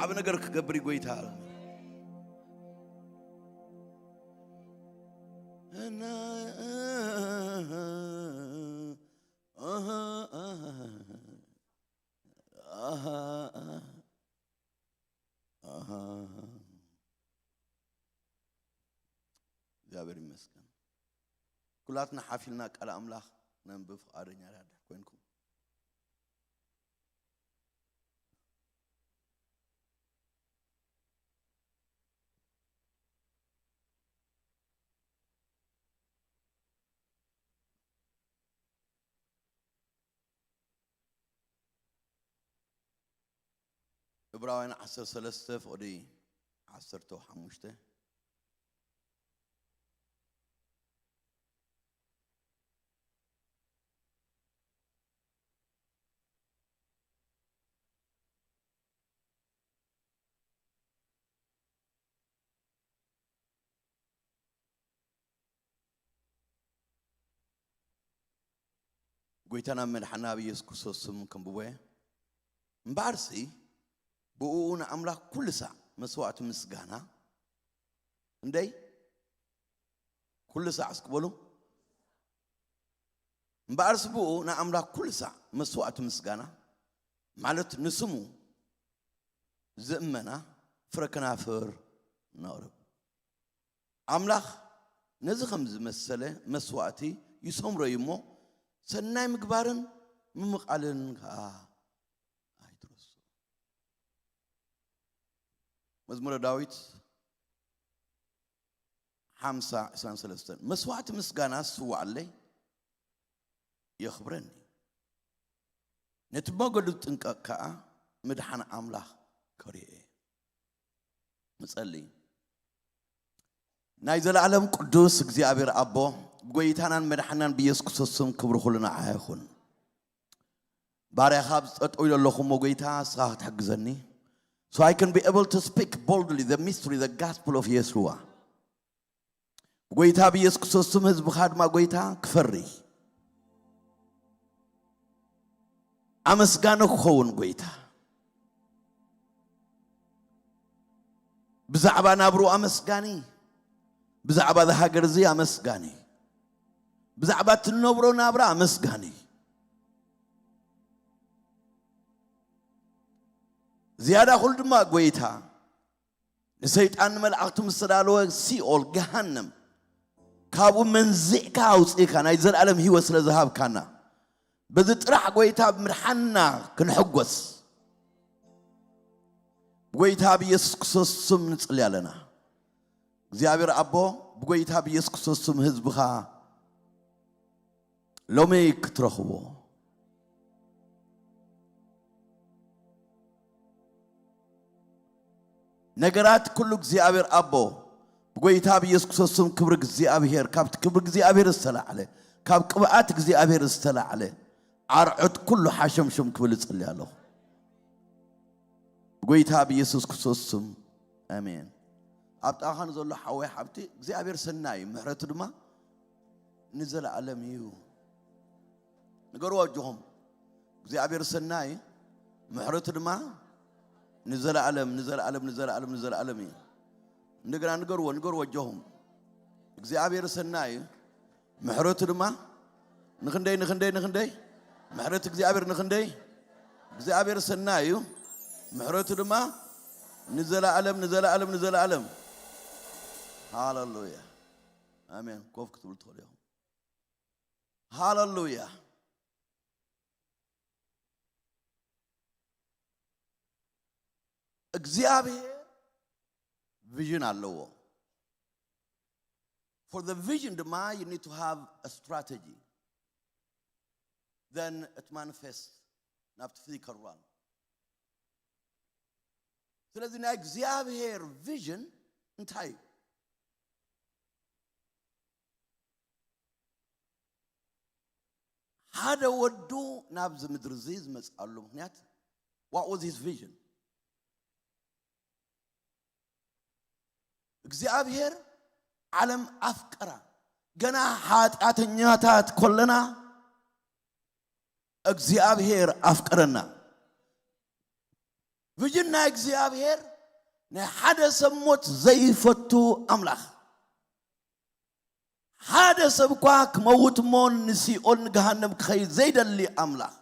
ዓብ ነገር ክገብር እዩ ጎይታ። እና ኣሃ፣ ኣሃ፣ ኣሃ፣ ኣሃ። እግዚኣብሔር ይመስገን። ኩላትና ሓፊልና ቃል ኣምላኽ ነንብብ፣ ፍቓደኛ ዳድሕ ኮይንኩም። ዕብራውያን ዓሰርተ ሰለስተ ፍቕዲ ዓሰርተ ሓሙሽተ። ጎይታና መድሓና ኣብ ኢየሱስ ክርስቶስ ስም ከንብቦ እየ። እምበኣርሲ ብእኡ ንኣምላኽ ኩሉ ሳዕ መስዋዕቲ ምስጋና፣ እንደይ ኩሉ ሳዕ እስኪ በሉ። እምበኣርሲ ብኡ ንኣምላኽ ኩሉ ሳዕ መስዋዕቲ ምስጋና፣ ማለት ንስሙ ዝእመና ፍረ ከናፍር ነቕርብ። ኣምላኽ ነዚ ከም ዝመሰለ መስዋዕቲ ይሰምሮ እዩ እሞ፣ ሰናይ ምግባርን ምምቓልን ከኣ ኣይትረስዑ። መዝሙረ ዳዊት ሓምሳ ዕስራን ሰለስተን፣ መስዋዕቲ ምስጋና ዝስዋዓለይ የኽብረኒ፣ ነቲ መገዱ ዝጥንቀቕ ከኣ ምድሓን ኣምላኽ ከርእዮ እየ። ንጸሊ። ናይ ዘለኣለም ቅዱስ እግዚኣብሔር ኣቦ፣ ብጎይታናን መድሓናን ብኢየሱስ ክርስቶስ ስም ክብሪ ኩሉ ንዓኻ ይኹን። ባርያኻ ኣብዚ ጠጠው ኢለ ኣለኹ እሞ ጎይታ፣ ንስኻ ክትሕግዘኒ። So I can be able to speak boldly the mystery, the gospel of Yeshua. ብጎይታ ብኢየሱስ ክርስቶስ ስም ህዝብኻ ድማ ጎይታ ክፈሪ፣ ኣመስጋኒ ክኸውን ጎይታ። ብዛዕባ ናብሩ ኣመስጋኒ፣ ብዛዕባ እዚ ሃገር እዚ ኣመስጋኒ፣ ብዛዕባ እትነብሮ ናብራ ኣመስጋኒ። ዝያዳ ኩሉ ድማ ጎይታ ንሰይጣን ንመላእኽቱ ምስ ተዳለወ፣ ሲኦል፣ ገሃነም፣ ካብኡ መንዚዕካ ኣውፂእካ ናይ ዘለኣለም ህይወት ስለ ዝሃብካና፣ በዚ ጥራሕ ጎይታ ብምድሓንና ክንሕጎስ ብጎይታ ብኢየሱስ ክርስቶስ ስም ንጽሊ ኣለና። እግዚኣብሔር ኣቦ፣ ብጎይታ ብኢየሱስ ክርስቶስ ስም ህዝብኻ ሎሚ ክትረኽቦ፣ ነገራት ኩሉ እግዚኣብሔር ኣቦ፣ ብጎይታ ብኢየሱስ ክርስቶስ ስም ክብሪ እግዚኣብሔር፣ ካብቲ ክብሪ እግዚኣብሔር ዝተላዕለ፣ ካብ ቅብኣት እግዚኣብሔር ዝተላዕለ፣ ኣርዑት ኩሉ ሓሸምሸም ክብል እጽሊ ኣለኹ። ብጎይታ ብኢየሱስ ክርስቶስ ስም፣ ኣሜን። ኣብ ጥቓኻ ንዘሎ ሓወይ ሓብቲ፣ እግዚኣብሔር ሰናይ እዩ፣ ምሕረቱ ድማ ንዘለኣለም እዩ። ንገርዎ ኣጆኹም፣ እግዚኣብሔር ሰናይ፣ ምሕረቱ ድማ ንዘለኣለም፣ ንዘለኣለም፣ ንዘለኣለም፣ ንዘለኣለም እዩ። እንደገና ንገርዎ፣ ንገርዎ ኣጆኹም፣ እግዚኣብሔር ሰናይ እዩ፣ ምሕረቱ ድማ ንኽንደይ፣ ንኽንደይ፣ ንኽንደይ፣ ምሕረት እግዚኣብሔር ንኽንደይ፣ እግዚኣብሔር ሰናይ እዩ፣ ምሕረቱ ድማ ንዘለኣለም፣ ንዘለኣለም፣ ንዘለኣለም። ሃሌሉያ። ኣሜን። ኮፍ ክትብሉ ትኽእሉ ኢኹም። ሃሌሉያ። እግዚኣብሔር ቪዥን ኣለዎ። For the vision ድማ you need to have a strategy. Then it manifests ናብቲ ፊዚካል ራልም። ስለዚ ናይ እግዚኣብሔር ቪዥን እንታይ እዩ? ሓደ ወዱ ናብዚ ምድሪ እዚ ዝመፅኣሉ ምኽንያት፣ what was his vision? እግዚኣብሔር ዓለም ኣፍቀራ። ገና ሓጢኣተኛታት ኮለና እግዚኣብሔር ኣፍቀረና። ብጅና እግዚኣብሔር ናይ ሓደ ሰብ ሞት ዘይፈቱ ኣምላኽ፣ ሓደ ሰብ እኳ ክመውት እሞ ንሲኦል ንገሃነም ክኸይድ ዘይደሊ ኣምላኽ፣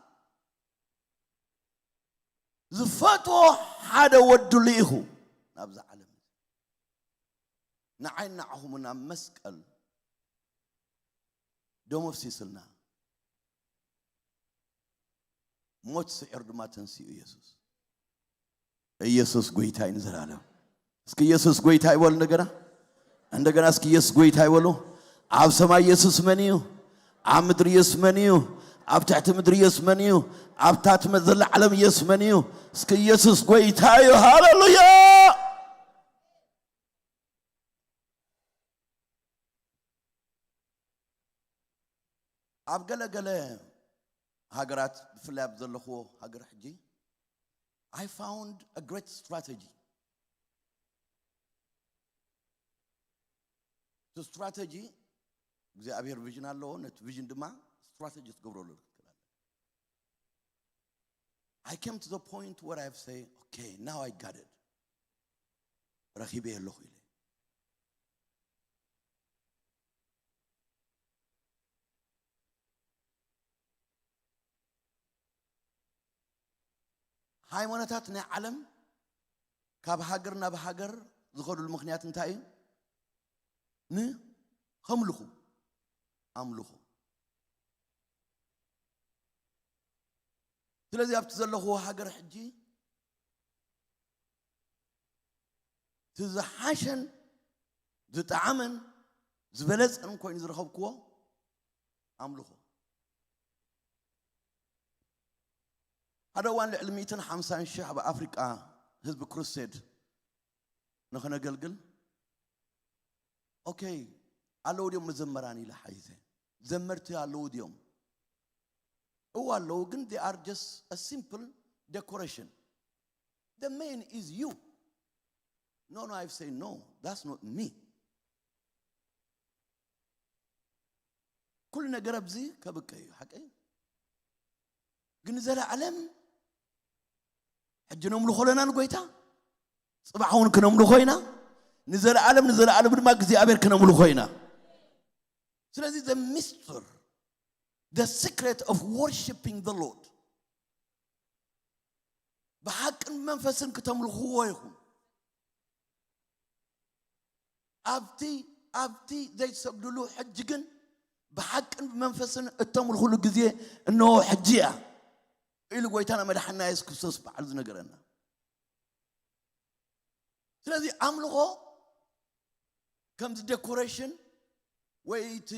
ዝፈትዎ ሓደ ወዱ ልኢኹ ናብዛ ዓለም፣ ንዓይ ንዓኹም ናብ መስቀል ደም ኣፍሲስልና፣ ሞት ስዒሩ ድማ ተንሲኡ ኢየሱስ። ኢየሱስ ጎይታ እዩ ንዘላለም። እስኪ ኢየሱስ ጎይታ ይበሉ እንደገና፣ እንደገና እስኪ ኢየሱስ ጎይታ ይበሉ። ኣብ ሰማይ ኢየሱስ መን እዩ? ኣብ ምድሪ ኢየሱስ መን እዩ? ኣብ ትሕቲ ምድሪ ኢየሱስ መን እዩ? ኣብ ታሕቲ መ-፣ ዘላ ዓለም ኢየሱስ መን እዩ? እስኪ ኢየሱስ ጎይታ እዩ። ሃሌሉያ! ኣብ ገለ ገለ ሃገራት፣ ብፍላይ ኣብ ዘለኽዎ ሃገር ሕጂ፣ I found a great strategy. እቲ ስትራተጂ እግዚኣብሔር ቪዥን ኣለዎ፣ ነቲ ቪዥን ድማ ስትራተጂ ክትገብረሉ ክትክእል ኣለካ። I came to the point where I say, okay, now I got it. ረኺበ ኣለኹ ኢለ። ሃይማኖታት ናይ ዓለም ካብ ሃገር ናብ ሃገር ዝኸዱሉ ምኽንያት እንታይ እዩ? ንኸምልኹ፣ ኣምልኹ። ስለዚ ኣብቲ ዘለኽዎ ሃገር ሕጂ እቲ ዝሓሸን ዝጠዓመን ዝበለጸን ኮይኑ ዝረኸብክዎ ኣምልኾ። ሓደ እዋን ልዕሊ ሚእትን ሓምሳን ሽሕ ኣብ ኣፍሪቃ ህዝቢ ክሩሴድ ንኸነገልግል፣ ኦኬ፣ ኣለዉ ድዮም መዘመራን ኢለ ሓይዘ። ዘመርቲ ኣለዉ ድዮም? እወ ኣለዉ፣ ግን they are just a simple decoration. The main is you. No, no, I say no, that's not me. ኩሉ ነገር ኣብዚ ከብቀ እዩ፣ ሓቀይ። ግን ንዘለዓለም ሕጂ ነምልኾ ኣለና ንጎይታ፣ ጽባሕ እውን ክነምልኾ ኢና። ንዘለዓለም፣ ንዘለዓለም ድማ እግዚኣብሔር ክነምልኾ ኢና። ስለዚ the mystery, the secret of worshiping the Lord፣ ብሓቅን ብመንፈስን ክተምልኽዎ ኢኹም። ኣብቲ፣ ኣብቲ ዘይትሰግድሉ ሕጂ ግን ብሓቅን ብመንፈስን እተምልኽሉ ግዜ እነሆ ሕጂ እያ ኢሉ ጎይታና መድሓንና የሱስ ክርስቶስ በዓል ዝነገረና። ስለዚ ኣምልኾ ከምዚ ዴኮሬሽን ወይ እቲ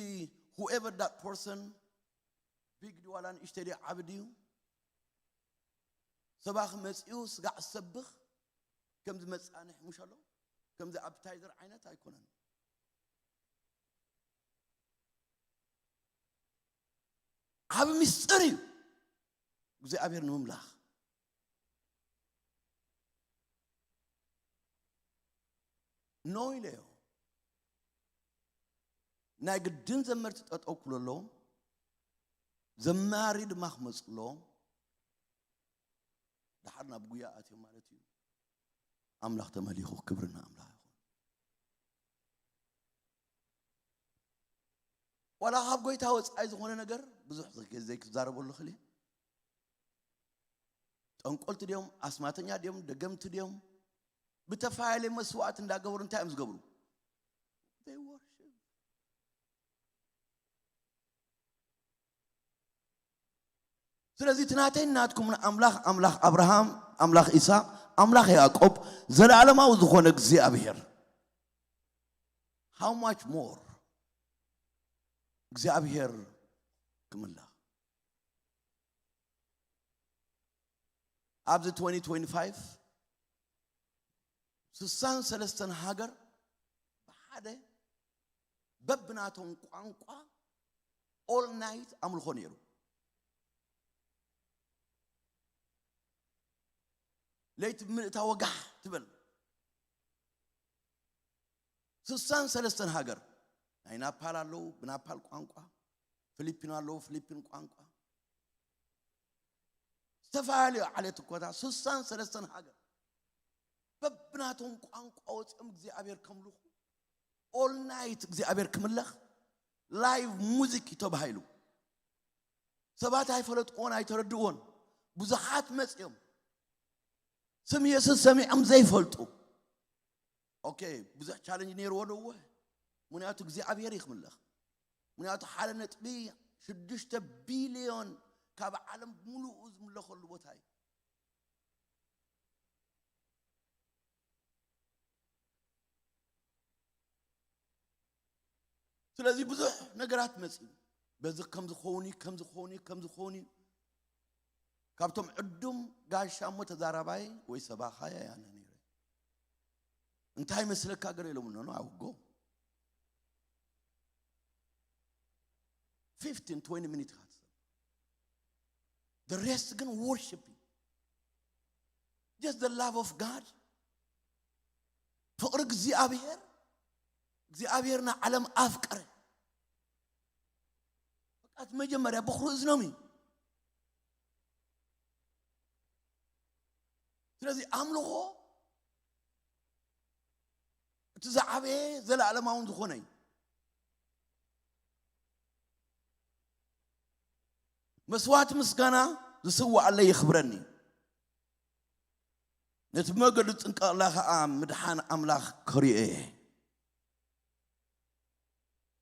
whoever that person፣ ቢግ ድዩ ዋላ ንእሽተይ ድዩ ዓቢ ድዩ፣ ሰባኺ መጺኡ ስጋዕ ዝሰብኽ ከምዚ መጻንሒ፣ ምሽ ኣሎ፣ ከምዚ ኣፕታይዘር ዓይነት ኣይኮነን። ዓቢ ምስጢር እዩ እግዚኣብሔር ንምምላኽ። ኖ ኢለዮ። ናይ ግድን ዘመርቲ ጠጠው ክብሉ ኣለዎም፣ ዘማሪ ድማ ክመፁ ኣለዎም። ደሓር ናብ ጉያ ኣትዮም ማለት እዩ። ኣምላኽ ተመሊኹ፣ ክብሪ ንኣምላኽ ይኹን። ዋላ ካብ ጎይታ ወፃኢ ዝኾነ ነገር ብዙሕ ዘይክ-፣ ዘይክዛረበሉ ክእል እየ። ጠንቆልቲ ድዮም፣ ኣስማተኛ ድዮም፣ ደገምቲ ድዮም፣ ብተፈላለየ መስዋዕት እንዳገበሩ እንታይ እዮም ዝገብሩ? They worship። ስለዚ እቲ ናተይን ናትኩምን ኣምላኽ፣ ኣምላኽ ኣብርሃም፣ ኣምላኽ ይስሐቅ፣ ኣምላኽ ያዕቆብ፣ ዘለዓለማዊ ዝኾነ እግዚኣብሔር፣ how much more እግዚኣብሔር ክምላኽ? ኣብዚ twenty twenty-five ስሳን ሰለስተን ሃገር ብሓደ በብናቶም ቋንቋ all night ኣምልኾ ነይሩ። ለይቲ ብምልእታ ወጋሕ ትበል። ስሳን ሰለስተን ሃገር ናይ ናፓል ኣለዉ፣ ብናፓል ቋንቋ፣ ፊሊፒን ኣለዉ፣ ፊሊፒን ቋንቋ፣ ዝተፈላለዩ ዓሌት እኮታ፣ ስሳን ሰለስተን ሃገር። በብናቶም ቋንቋ ወፂኦም እግዚኣብሔር ከምልኹ፣ ኦል ናይት እግዚኣብሔር ክምለኽ፣ ላይቭ ሙዚክ እዩ ተባሂሉ። ሰባት ኣይፈለጥዎን ኣይተረድእዎን። ብዙሓት መፂኦም ስም የሱስ ሰሚዖም ዘይፈልጡ። ኦኬ፣ ብዙሕ ቻለንጅ ነይርዎ ዶ? እወ። ምክንያቱ እግዚኣብሔር ይኽምለኽ። ምክንያቱ ሓደ ነጥቢ ሽዱሽተ ቢልዮን ካብ ዓለም ሙሉኡ ዝምለኸሉ ቦታ እዩ። ስለዚ ብዙሕ ነገራት መፅኡ። በዚ ከም ዝኸውን እዩ፣ ከም ዝኸውን እዩ፣ ከም ዝኸውን እዩ። ካብቶም ዕዱም ጋሻ እሞ ተዛራባይ ወይ ሰባኻይ ኣነ ነይረ። እንታይ መስለካ ገለ ኢሎም፣ ኖ ኖ፣ ኣውጎ ፊፍቲን ትዌንቲ ሚኒት ኢኻ ትሰብ። The rest ግን worshiping, just the love of God. ፍቕሪ እግዚኣብሔር። እግዚኣብሔር ንዓለም ኣፍቀረ። በቃ እቲ መጀመርያ በኹሩ እዝኖም እዩ። ስለዚ ኣምልኾ እቲ ዝዓበየ ዘለኣለማውን ዝኾነ እዩ። መስዋዕቲ ምስጋና ዝስዋኣለይ የኽብረኒ፣ ነቲ ብመገዱ ዝጥንቀቕላ ኸኣ ምድሓን ኣምላኽ ክርእዮ እየ።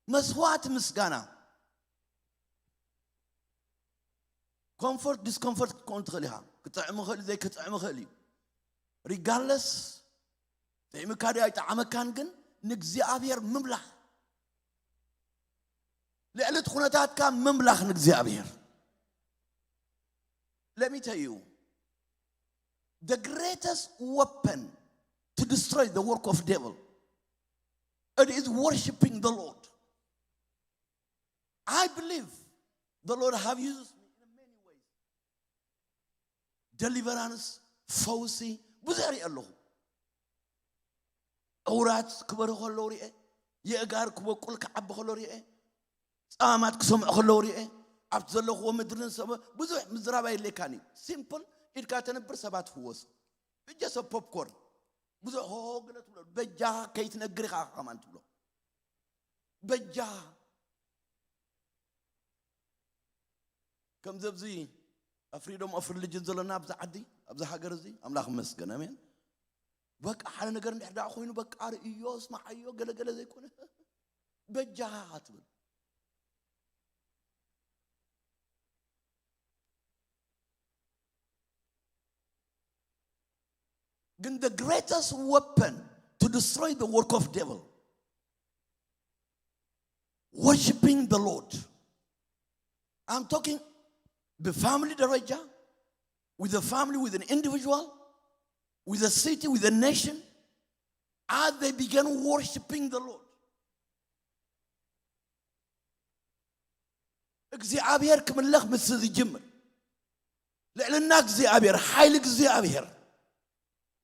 መስዋዕቲ ምስጋና ኮምፎርት ዲስኮምፎርት ክትከውን ትኽእል ኢኻ። ክጥዕም ይኽእል እዩ፣ ዘይክጥዕም ይኽእል እዩ። ሪጋርለስ ጥዒምካ ድዩ ኣይጠዓመካን፣ ግን ንእግዚኣብሔር ምምላኽ፣ ልዕሊ እቲ ኩነታትካ ምምላኽ ንእግዚኣብሔር። Let me tell you, the greatest weapon to destroy the work of devil, it is worshiping the Lord. I believe the Lord have used me in many ways. Deliverance, ፈውሲ ብዙሕ ሪኤ ኣለኹ። ዕውራት ክበርሁ ከለዉ ሪኤ፣ የእጋር ክበቁል ክዓቢ ከሎ ሪኤ፣ ጻማት ክሰምዑ ከለዉ ሪኤ። ኣብቲ ዘለኽዎ ምድርን ሰብ ብዙሕ ምዝራብ ኣየድልየካን እዩ። ሲምፕል ኢድካ ተንብር ሰባት ፍወሱ። እጀ ሰብ ፖፕኮርን ብዙሕ ሆ ገለ ትብሎ፣ በጃኻ ከይትነግር ኢኻ ከማን ትብሎ። በጃኻ ከምዚ ኣብዚ ኣብ ፍሪደም ኦፍ ሪሊጅን ዘለና ኣብዚ ዓዲ፣ ኣብዚ ሃገር እዚ ኣምላኽ ይመስገን፣ ኣሜን። በቃ ሓደ ነገር እንድሕር ደኣ ኮይኑ በቃ ርእዮ፣ ስማዓዮ፣ ገለገለ ዘይኮነ በጃኻ ትብል። ግን the greatest weapon to destroy the work of devil, worshiping the Lord. I'm talking ብፋሚሊ ደረጃ, with a family, with an individual, with a city, with a nation, as they begin worshiping the Lord. እግዚኣብሔር ክምለኽ ምስ ዝጅምር፣ ልዕልና እግዚኣብሔር፣ ሓይሊ እግዚኣብሔር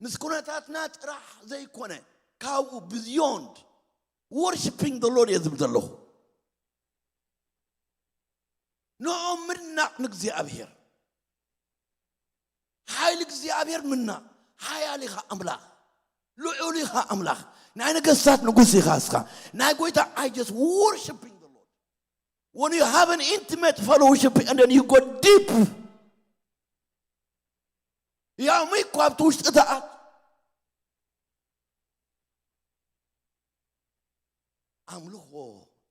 ምስ ኩነታትና ጥራሕ ዘይኮነ፣ ካብኡ ብዮንድ ወርሽፒንግ ደ ሎርድ እየ ዝብል ዘለኹ። ንኦም ምድናቕ ንእግዚኣብሔር፣ ሓይሊ እግዚኣብሔር ምድናቕ። ሓያል ኢኻ ኣምላኽ፣ ልዑል ኢኻ ኣምላኽ፣ ናይ ነገስታት ንጉስ ኢኻ እስኻ፣ ናይ ጎይታ። I just worshiping the Lord. When you have an intimate fellowship and then you go deep, ያው እኮ ኣብቲ ውሽጢ ተኣት ኣምልኾ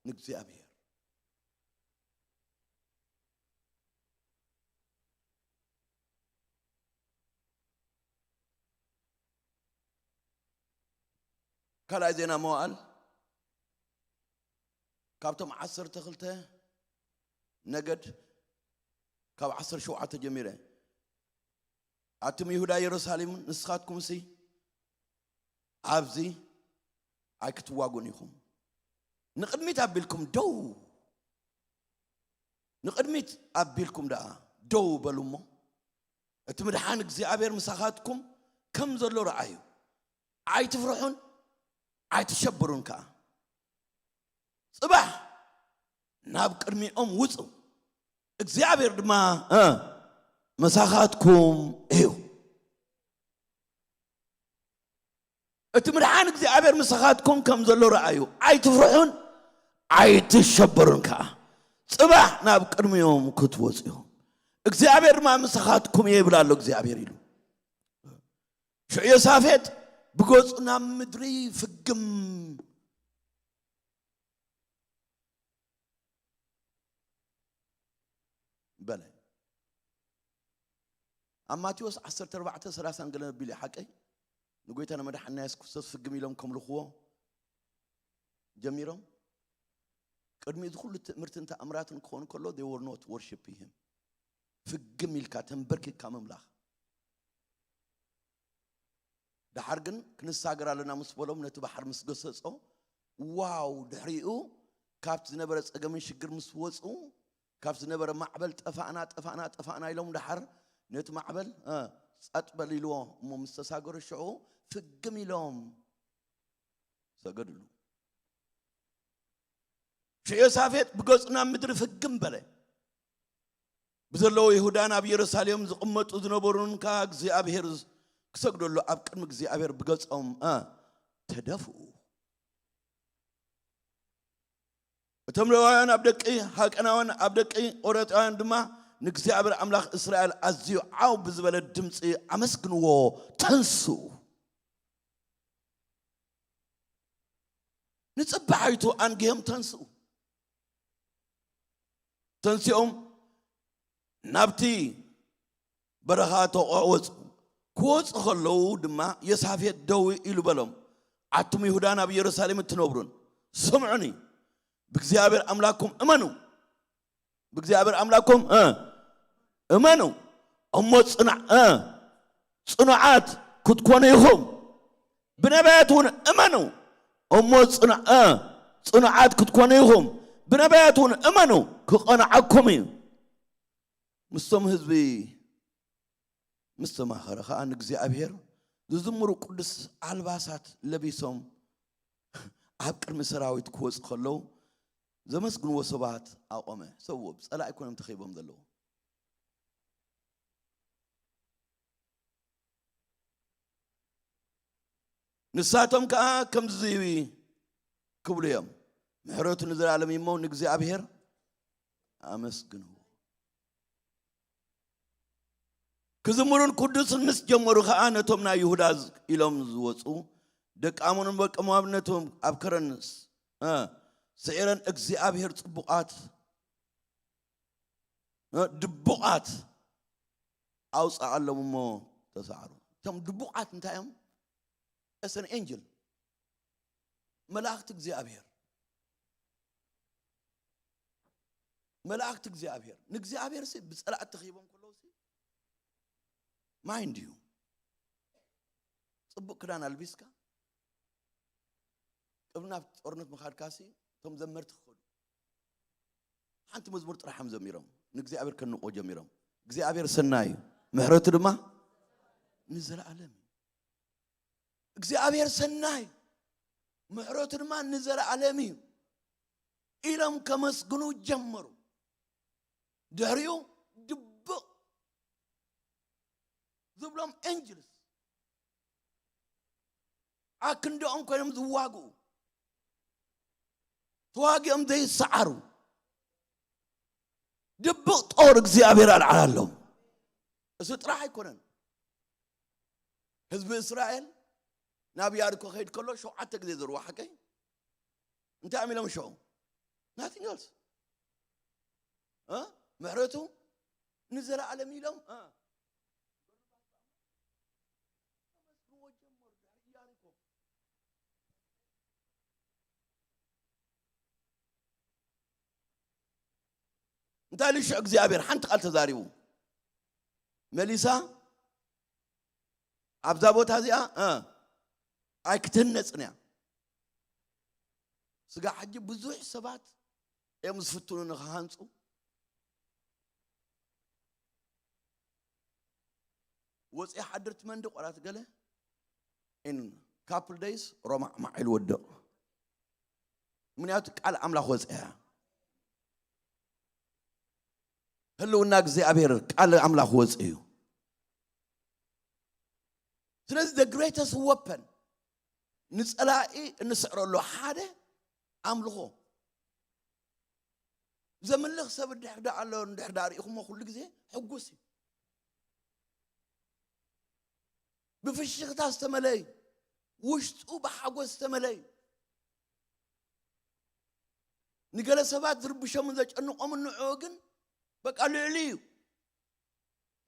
ንእግዚኣብሔር። ካልኣይ ዜና መዋዕል ካብቶም ዓሰርተ ክልተ ነገድ ካብ ዓሰርተ ሸውዓተ ጀሚረ፣ ኣቱም ይሁዳ የሩሳሌም፣ ንስኻትኩምሲ ኣብዚ ኣይክትዋጉን ኢኹም። ንቕድሚት ኣቢልኩም ደው፣ ንቕድሚት ኣቢልኩም ደኣ ደው በሉ እሞ፣ እቲ ምድሓን እግዚኣብሔር ምሳኻትኩም ከም ዘሎ ረኣዩ። ኣይትፍርሑን ኣይትሸብሩን ከኣ። ጽባሕ ናብ ቅድሚኦም ውጹ፣ እግዚኣብሔር ድማ፣ እ፣ ምሳኻትኩም እዩ። እቲ ምድሓን እግዚኣብሔር ምሳኻትኩም ከም ዘሎ ረኣዩ። ኣይትፍርሑን ኣይትሸበሩን ከኣ። ጽባሕ ናብ ቅድሚኦም ክትወጹ ኢኹም። እግዚኣብሔር ድማ ምሳኻትኩም እየ ይብል ኣሎ እግዚኣብሔር ኢሉ። ሽዑ ዮሳፌጥ ብገጹ ናብ ምድሪ ፍግም በለ። ኣብ ማቴዎስ ዓሰርተ ኣርባዕተ ሰላሳ ገለ ኣቢሉ ሓቀይ ንጎይታና መድሓንና የሱስ ክርስቶስ ፍግም ኢሎም ከምልኽዎ ጀሚሮም። ቅድሚ እዚ ኩሉ ትእምርትን ተኣምራትን ክኾን ከሎ they were not worshiping him። ፍግም ኢልካ ተንበርኪካ ምምላኽ። ደሓር ግን ክንሳገር ኣለና ምስ በሎም ነቲ ባሕር ምስ ገሰጾ፣ ዋው! ድሕሪኡ ካብቲ ዝነበረ ጸገምን ሽግር ምስ ወጹ፣ ካብ ዝነበረ ማዕበል ጠፋእና፣ ጠፋእና፣ ጠፋእና ኢሎም ደሓር ነቲ ማዕበል፣ እ፣ ጸጥ በል ኢልዎ እሞ ምስ ተሳገሩ ሽዑ ፍግም ኢሎም ሰገድሉ። ሽዑ ዮሳፌጥ ብገጹ ናብ ምድሪ ፍግም በለ። ብዘለዎ ይሁዳን ኣብ የሩሳሌም ዝቕመጡ ዝነበሩን ከኣ እግዚኣብሔር ክሰግደሉ ኣብ ቅድሚ እግዚኣብሔር ብገጾም፣ እ፣ ተደፍኡ። እቶም ሌዋውያን ኣብ ደቂ ሃቀናውያን ኣብ ደቂ ቆረጣውያን ድማ ንእግዚኣብሔር ኣምላኽ እስራኤል ኣዝዩ ዓው ብዝበለ ድምፂ ኣመስግንዎ ተንስኡ። ንጽባሒቱ ኣንጊሆም ተንስኡ። ተንሲኦም ናብቲ በረኻ ተቋወጹ። ክወጹ ከለዉ ድማ ዮሳፌጥ ደው ኢሉ በሎም፣ ኣቱም ይሁዳን ኣብ የሩሳሌም እትነብሩን ስምዑኒ፣ ብእግዚኣብሔር ኣምላክኩም እመኑ። ብእግዚኣብሔር ኣምላክኩም፣ እ፣ እመኑ፣ እሞ ጽኑዕ፣ እ፣ ጽኑዓት ክትኮኑ ኢኹም። ብነቢያት እውን እመኑ፣ እሞ ጽኑዕ፣ እ፣ ጽኑዓት ክትኮኑ ኢኹም። ብነቢያት እውን እመኑ፣ ክቐንዓኩም እዩ። ምስቶም ህዝቢ ምስ ተማኸረ ኸኣ ንእግዚኣብሔር ዝዝምሩ ቅዱስ ኣልባሳት ለቢሶም ኣብ ቅድሚ ሰራዊት ክወጹ ከለዉ ዘመስግንዎ ሰባት ኣቖመ። ሰብዎ ብጸላኢ ኣይኮነም ተኸይቦም ዘለዉ። ንሳቶም ከኣ ከምዚ ክብሉ እዮም፣ ምሕረቱ ንዘለኣለም እዩ እሞ ንእግዚኣብሔር ኣመስግንዎ። ክዝምሩን ክውድሱን ምስ ጀመሩ ኸኣ ነቶም ናይ ይሁዳ ዝ-፣ ኢሎም ዝወጹ ደቂ ኣሞንን ደቂ ሞኣብን ነቶም ኣብ ከረን ስ-፣ እ፣ ስዒረን እግዚኣብሔር ጽቡቓት፣ እ፣ ድቡቓት ኣውጽኣሎም እሞ ተሳዕሩ። እቶም ድቡቓት እንታይ እዮም? It's an angel። መላእኽቲ እግዚኣብሔር። መላእኽቲ እግዚኣብሔር። ንእግዚኣብሔር ሲ ብጸላእቲ ተኸይቦም ከለዉ ሲ ማይ እንድዩ። ጽቡቕ ክዳን ኣልቢስካ ቅድሚ ናብ ጦርነት ምኻድካ ሲ እቶም ዘመርቲ ክኸዱ። ሓንቲ መዝሙር ጥራሕ እዮም ዘሚሮም። ንእግዚኣብሔር ከንቆ ጀሚሮም። እግዚኣብሔር ሰናይ እዩ። ምሕረቱ ድማ ንዘለኣለም እዩ። እግዚኣብሔር ሰናይ፣ ምሕረቱ ድማ ንዘለኣለም እዩ ኢሎም ከመስግኑ ጀመሩ። ድሕሪኡ ድብቕ ዝብሎም ኤንጅልስ ኣክንዳኦም ኮይኖም ዝዋግኡ፣ ተዋጊኦም ዘይሰዓሩ ድብቕ ጦር እግዚኣብሔር ኣልዓላሎም። እዚ ጥራሕ ኣይኮነን። ህዝቢ እስራኤል ናብ ያሪኮ ከይድ ከሎ ሸውዓተ ግዜ ዘርዋ ሓቀይ እንታይ እዮም ኢሎም ሽዑ? Nothing else። እ? ምሕረቱ ንዘለኣለም ኢሎም፣ እ? እንታይ ኢሉ ሽዑ እግዚኣብሔር ሓንቲ ቃል ተዛሪቡ? መሊሳ ኣብዛ ቦታ እዚኣ፣ እ፣ ኣይክትህነጽን እያ። ስጋ ሕጂ ብዙሕ ሰባት እዮም ዝፍትኑ ንኽሃንጹ። ወፂ ሓድርቲ መንዲ ቆራት ገለ in couple days ሮማዕማዕ ኢሉ ወድቕ። ምክንያቱ ቃል ኣምላኽ ወፅያ። ህልውና እግዚኣብሔር ቃል ኣምላኽ ወፅእ እዩ። ስለዚ the greatest weapon ንጸላኢ እንስዕረሉ ሓደ ኣምልኾ። ዘምልኽ ሰብ እንድሕር ደኣ ኣሎ፣ እንድሕር ደኣ ርኢኹሞ፣ ኩሉ ግዜ ሕጉስ እዩ። ብፍሽኽታ ዝተመልአ እዩ። ውሽጡ ብሓጎስ ዝተመልአ እዩ። ንገለ ሰባት ዝርብሾምን ዘጨንቖምን ንዕኡ ግን በቃ ልዕሊ እዩ።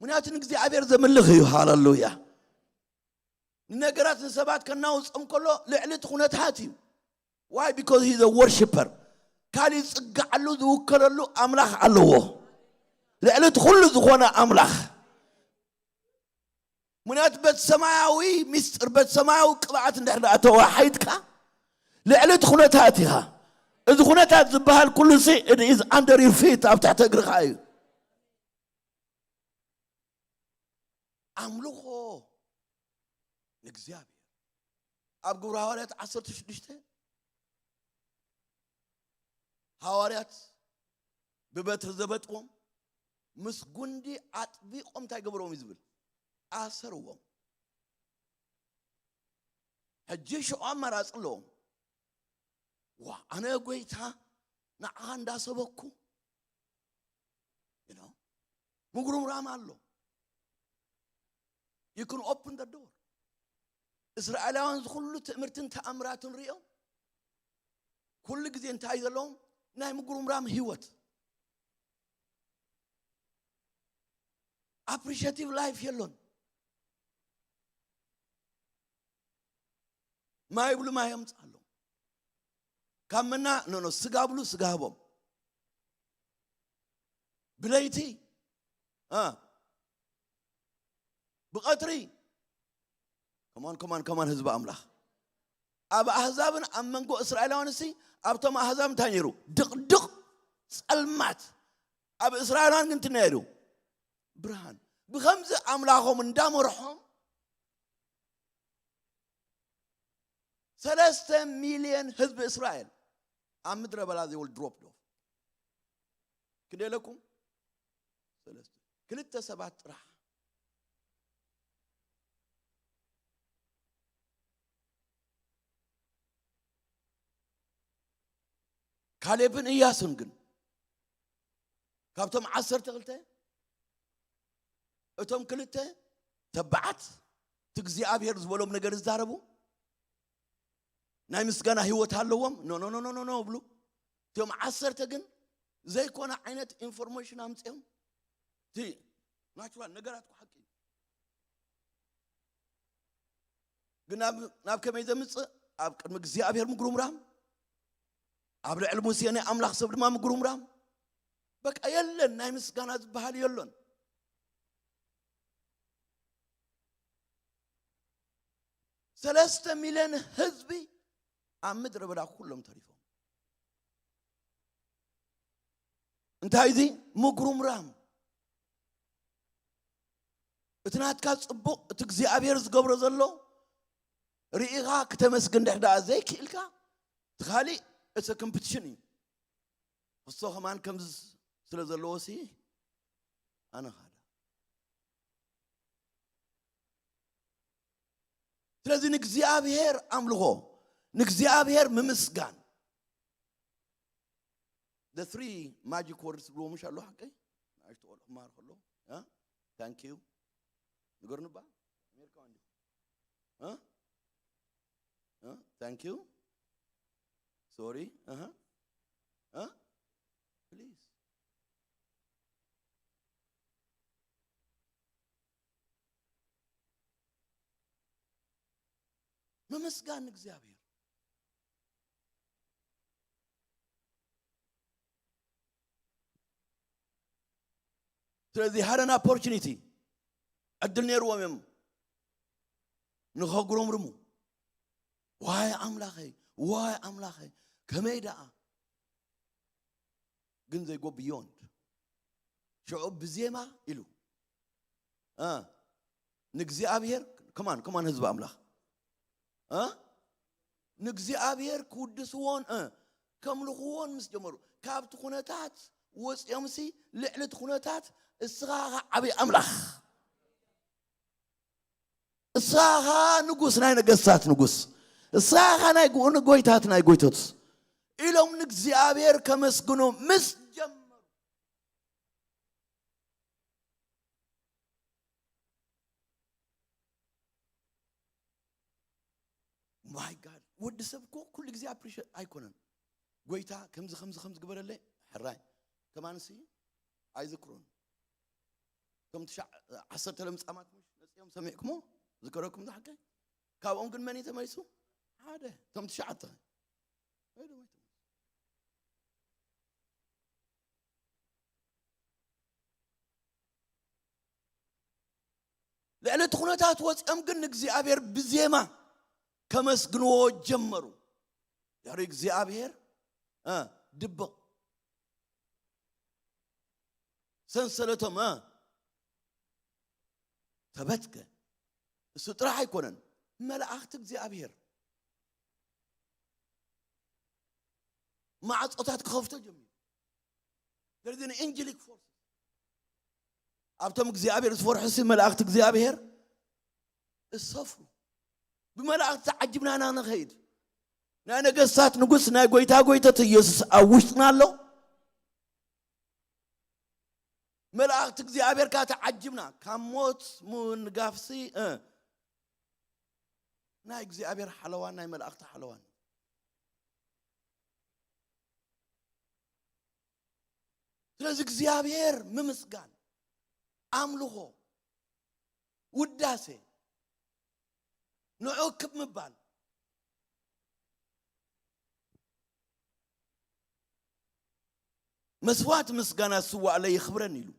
ምኽንያቱ ንእግዚኣብሔር ዘምልኽ እዩ። ሃለሉያ። ንነገራት ንሰባት ከናውጾም ከሎ ልዕሊ እቲ ኩነታት እዩ። Why? Because he's a worshipper. ካሊእ ዝጽግዓሉ ዝውከለሉ ኣምላኽ ኣለዎ። ልዕሊ እቲ ኩሉ ዝኾነ ኣምላኽ። ምኽንያቱ በቲ ሰማያዊ ሚስጥር፣ በቲ ሰማያዊ ቅብኣት እንድሕር ደኣ ተዋሒድካ፣ ልዕሊ እቲ ኩነታት ኢኻ። እዚ ኩነታት ዝበሃል ኩሉ ሲ፣ it is under your feet፣ ኣብ ትሕቲ እግርኻ እዩ። ኣምልኾ ንእግዚኣብሔር። ኣብ ግብሪ ሃዋርያት ዓሰርተ ሽዱሽተ፣ ሃዋርያት ብበትሪ ዘበጥዎም፣ ምስ ጉንዲ ኣጥቢቖም እንታይ ገበርዎም እዩ ዝብል? ኣሰርዎም። ሕጂ ሽዑ ኣማራጺ ኣለዎም። ዋ፣ ኣነ ጎይታ ንዓኻ እንዳሰበኩ፣ you know፣ ምጉርምራም ኣሎ። You can open the door። እስራኤላውያን ዝኹሉ ትእምርትን ተኣምራትን ሪኦም፣ ኩሉ ግዜ እንታይ ዘለዎም? ናይ ምጉርምራም ህይወት። Appreciative life የሎን። ማይ ብሉ ማይ የምጽኣሎም። ካብ መና፣ ኖ፣ ኖ፣ ስጋ ብሉ ስጋ ህቦም። ብለይቲ፣ አ፣ ብቐትሪ። ከማን፣ ከማን፣ ከማን ህዝቢ ኣምላኽ። ኣብ ኣህዛብን ኣብ መንጎ እስራኤላውያን ሲ፣ ኣብቶም ኣህዛብ እንታይ ነይሩ? ድቕድቕ ጸልማት። ኣብ እስራኤላውያን ግን እንታይ ነይሩ? ብርሃን። ብኸምዚ ኣምላኾም እንዳመርሖም፣ ሰለስተ ሚልዮን ህዝቢ እስራኤል ኣብ ምድረ በዳ they will drop off። ክንደይ ኢለኩም? ሰለስተ። ክልተ ሰባት ጥራሕ። ካሌብን እያሱን ግን ካብቶም ዓሰርተ ክልተ፣ እቶም ክልተ ተባዓት፣ እቲ እግዚኣብሔር ዝበሎም ነገር ዝዛረቡ፣ ናይ ምስጋና ህይወት ኣለዎም። ኖ፣ ኖ፣ ኖ፣ ኖ፣ ኖ፣ ኖ ብሉ። እቶም ዓሰርተ ግን ዘይኮነ ዓይነት ኢንፎርሜሽን ኣምፅኦም። እቲ ናቹራል ነገራት እኮ ሓቂ እዩ። ግን ናብ፣ ናብ ከመይ ዘምጽእ? ኣብ ቅድሚ እግዚኣብሔር ምጉርምራም፣ ኣብ ልዕሊ ሙሴ ናይ ኣምላኽ ሰብ ድማ ምጉርምራም። በቃ የለን፣ ናይ ምስጋና ዝበሃል የሎን። ሰለስተ ሚልዮን ህዝቢ ኣብ ምድረ በዳ ኩሎም ተሪፎም። እንታይ እዚ? ምጉርምራም። እቲ ናትካ ጽቡቕ፣ እቲ እግዚኣብሔር ዝገብሮ ዘሎ ርኢኻ ክተመስግን ድሕር ደኣ ዘይክኢልካ፣ እቲ ካሊእ እቲ ኮምፒቲሽን እዩ። እሶ ከማን ከምዚ ስለ ዘለዎ ሲ ኣነ ኻዳ። ስለዚ ንእግዚኣብሔር ኣምልኾ፣ ንእግዚኣብሔር ምምስጋን። The three magic words ብሎ ምሽ ኣሎ ሓቀይ? ንኣሽቱ ቆልዑ ክመሃር ከሎ፣ እ? Thank you። ንገርኒ እባ። ኣሜሪካዊ እንዲኹም። እ? እ? Thank you። Sorry። እህ። እ? Please። ምምስጋን እግዚኣብሔር። ስለዚ had an opportunity፣ ዕድል ነይርዎም እዮም ንኸጉረምርሙ። ዋይ ኣምላኸይ፣ ዋይ ኣምላኸይ፣ ከመይ ደኣ? ግን they go beyond። ሽዑ ብዜማ ኢሉ፣ እ፣ ንእግዚኣብሔር፣ ከማን፣ ከማን ህዝቢ ኣምላኽ፣ እ፣ ንእግዚኣብሔር ክውድስዎን፣ እ፣ ከምልኽዎን ምስ ጀመሩ፣ ካብቲ ኩነታት ወፂኦምሲ፣ ልዕሊ እቲ ኩነታት እስኻ ኢኻ ዓብዪ ኣምላኽ። እስኻ ንጉስ ናይ ነገስታት ንጉስ። እሳ ኸኣ ናይ ጎ-፣ ንጎይታት ናይ ጎይቶት ኢሎም ንእግዚኣብሔር ከመስግኑ ምስ ጀመሩ፣ ማይ ጋድ፣ ወዲ ሰብ እኮ ኩሉ ግዜ ኣፕሪሼት ኣይኮነን። ጎይታ ከምዚ ከምዚ ከምዚ ግበረለይ፣ ሕራይ። ከማንሲ ኣይዝክሮን። እቶም ትሻዕ-፣ ዓሰርተ ለምጻማት ምሽ መጺኦም ሰሚዕኩሞ? ዝከረኩም ዝሓቀ? ካብኦም ግን መን እዩ ተመሊሱ? ሓደ። እቶም ትሽዓተ። ወይ ደሞ ኣይተመልሱ። ልዕሊ እቲ ኩነታት ወጺኦም ግን ንእግዚኣብሔር ብዜማ ከመስግንዎ ጀመሩ። ድሕሪ እግዚኣብሔር፣ እ፣ ድብቕ ሰንሰለቶም፣ እ፣ ተበትከ። እሱ ጥራሕ ኣይኮነን፣ መላእኽቲ እግዚኣብሔር ማዕጾታት ክኸፍቶ ጀሚሩ። There is an angelic force። ኣብቶም እግዚኣብሔር ዝፈርሑ ሲ መላእኽቲ እግዚኣብሔር እሰፍሩ። ብመላእኽቲ ተዓጅብና ኢና ንኸይድ። ናይ ነገስታት ንጉስ፣ ናይ ጎይታ ጎይተት ኢየሱስ ኣብ ውሽጥና ኣሎ። መላእኽቲ እግዚኣብሔር ከኣ ተዓጅብና። ካብ ሞት ምንጋፍሲ፣ እ፣ ናይ እግዚኣብሔር ሓለዋን ናይ መላእኽቲ ሓለዋን። ስለዚ እግዚኣብሔር ምምስጋን፣ ኣምልኾ፣ ውዳሴ፣ ንዑ ክብ ምባል፣ መስዋዕት ምስጋና ዝስዋእለይ የኽብረኒ ኢሉ።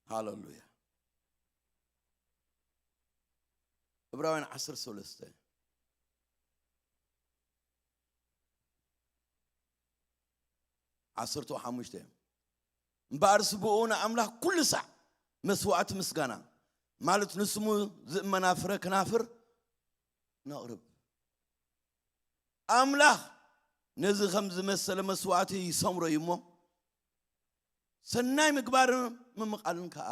ሃሌሉያ። ዕብራውያን ዓሰርተ ሰለስተ፣ ዓሰርተ ሓሙሽተ፣ እምበኣርስ ብኡ ንኣምላኽ ኩሉ ሳዕ መስዋዕቲ ምስጋና፣ ማለት ንስሙ ዝእመና ፍረ ክናፍር ነቕርብ። ኣምላኽ ነዚ ከም ዝመሰለ መስዋዕቲ ይሰምሮ እዩ እሞ፣ ሰናይ ምግባርን ምምቓልን ከኣ።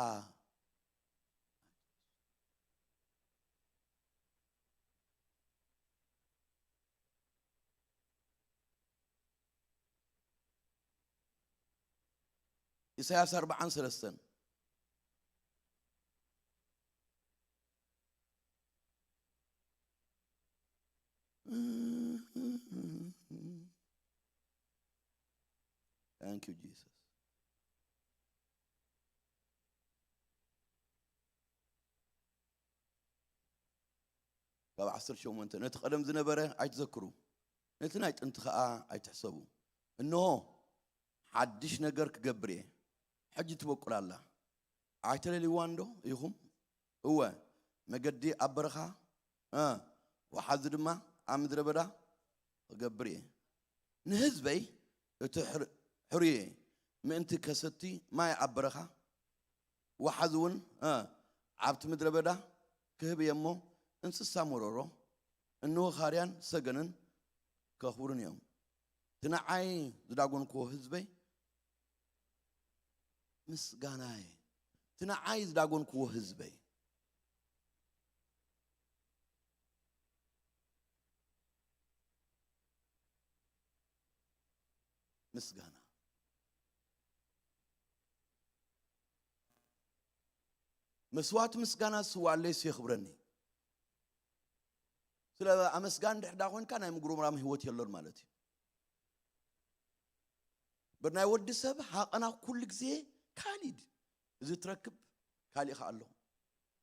ኢሳያስ ኣርብዓን ሰለስተን። Thank you, Jesus. ካብ ዓሰርተ ሸሞንተ፣ ነቲ ቀደም ዝነበረ ኣይትዘክሩ፣ ነቲ ናይ ጥንቲ ኸኣ ኣይትሕሰቡ። እንሆ፣ ሓድሽ ነገር ክገብር እየ፣ ሕጂ ትበቁል ኣላ። ኣይተለልይዋን ዶ ኢኹም? እወ፣ መገዲ ኣብ በረኻ፣ እ፣ ወሓዚ ድማ ኣብ ምድረ በዳ ክገብር እየ። ንህዝበይ እቲ ሕር-፣ ሕሩየ ምእንቲ ከሰቲ ማይ ኣብ በረኻ፣ ወሓዚ እውን፣ እ፣ ኣብቲ ምድረ በዳ ክህብ እየ እሞ፣ እንስሳ መሮሮ፣ እንሆ፣ ኻርያን ሰገንን ከኽብሩን እዮም። እቲ ንዓይ ዝዳጎንክዎ ህዝበይ ምስጋናይ፣ እቲ ንዓይ ዝዳጎንክዎ ህዝበይ። ምስጋና። መስዋዕቲ ምስጋና ዝስዋኣለይስ የኽብረኒ። ስለ ኣመስጋን ድሕር ዳ ኮንካ ናይ ምጉርምራም ህይወት የሎን ማለት እዩ። በር ናይ ወዲ ሰብ ሃቐና ኩሉ ግዜ ካሊድ። እዚ ትረክብ ካሊእ ከኣ ኣሎ።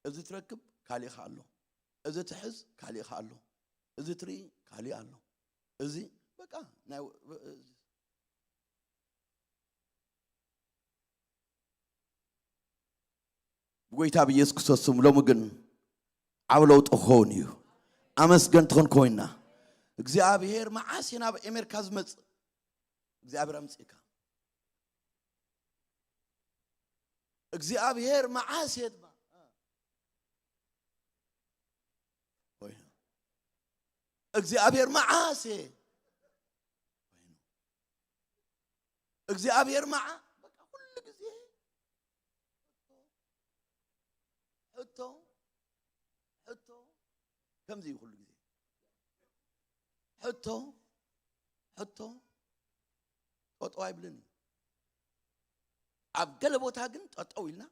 እዚ ትረክብ ካሊእ ከኣ ኣሎ። እዚ ትሕዝ ካሊእ ከኣ ኣሎ። እዚ ትርኢ ካሊእ ኣሎ። እዚ በቃ ናይ ብጎይታ ብኢየሱስ ክርስቶስ ስም ሎሚ ግን ዓብ ለውጢ ክኸውን እዩ። ኣመስገንቲ ክንከውን ኢና። እግዚኣብሔር መዓስ እዩ ናብ ኣሜሪካ ዝመጽእ? እግዚኣብሔር ኣምጽእካ። እግዚኣብሔር መዓስ እየ ድማ ኮይኑ። እግዚኣብሔር መዓስ እየ ኮይኑ። እግዚኣብሔር መዓ-፣ በቃ ኩሉ ግዜ ሕቶ ሕቶ ከምዚ እዩ ኩሉ ግዜ። ሕቶ ሕቶ ጠጠው ኣይብልን እዩ። ኣብ ገለ ቦታ ግን ጠጠው ኢልና፣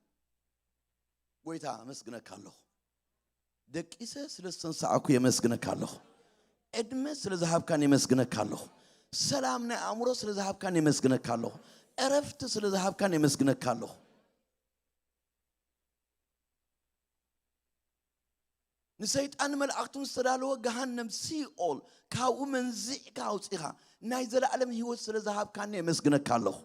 ጎይታ ኣመስግነካ ኣለኹ፣ ደቂሰ ስለ ዝተንሳኣኩ የመስግነካ ኣለኹ፣ ዕድመ ስለ ዝሃብካን የመስግነካ ኣለኹ፣ ሰላም ናይ ኣእምሮ ስለ ዝሃብካን የመስግነካ ኣለኹ፣ ዕረፍቲ ስለ ዝሃብካን የመስግነካ ኣለኹ። ንሰይጣን መልኣኽቱን ዝተዳለወ ገሃነም ሲኦል ካብኡ መንዚዕካ ኣውፂኻ ናይ ዘለኣለም ህይወት ስለ ዝሃብካኒ የመስግነካ ኣለኹ።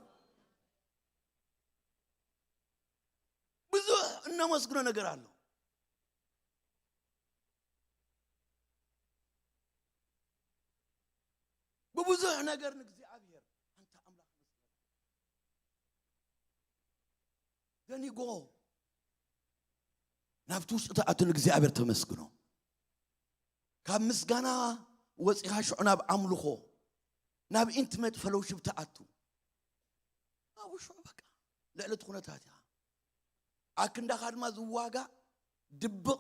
ብዙሕ እነመስግኖ ነገር ኣሎ። ብብዙሕ ነገር ንእግዚኣብሔር ኣንታ ኣምላኽ መስገን። ደኒጎ ናብቲ ውሽጢ ትኣቱ ንእግዚኣብሔር ተመስግኖ። ካብ ምስጋና ወፂኻ ሽዑ ናብ ኣምልኾ፣ ናብ ኢንቲመት ፈሎውሽፕ ትኣቱ። ኣብኡ ሽዑ በቃ ልዕሊ እቲ ኩነታት ኢኻ። ኣክንዳኻ ድማ ዝዋጋእ ድብቕ